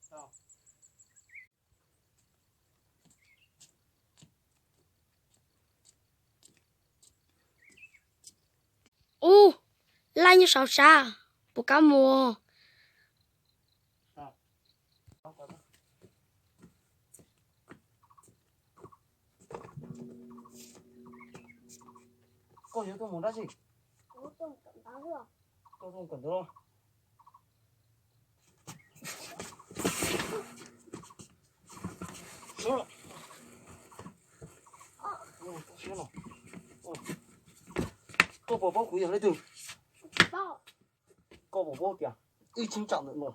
Ub, laij nyob saum sab, puas kab mus? Koj yuav tuaj mus dab tsi? Koj tuaj mus kawm ntawv. Koj puas paub kuv yog leej twg? Koj puas paub tias ib cheeb tsam ntawm no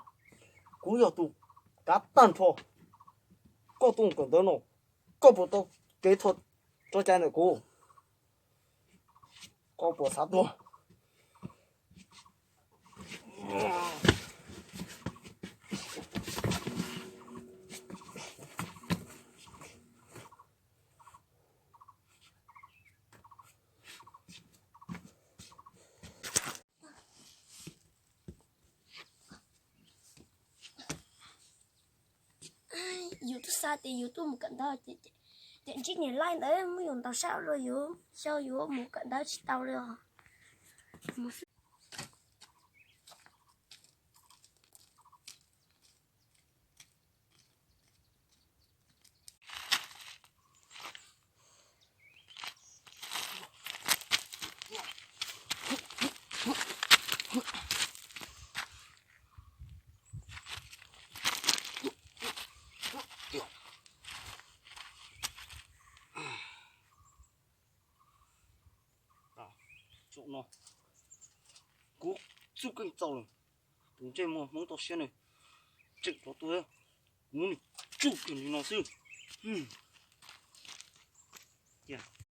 kuv yog tus kav tag nrho. Koj tuaj mus kawm ntawv no, koj puas tau kev txhua txhua cai ntawm kuv? Koj puas xav tuag? Yus twb xav tias yus tuaj mus kawm ntawv, ces ntsib niam laij ntawd muab yus ntaus sab ua luaj, yus xyov yus mus kawm ntawv tsis tau li os. Zaum no kuv txuj keej txaus lawm. Tus ntsej muag Hmoob toj siab no tseem rov tuaj, kuv tsuj kiag li no xwb. Cia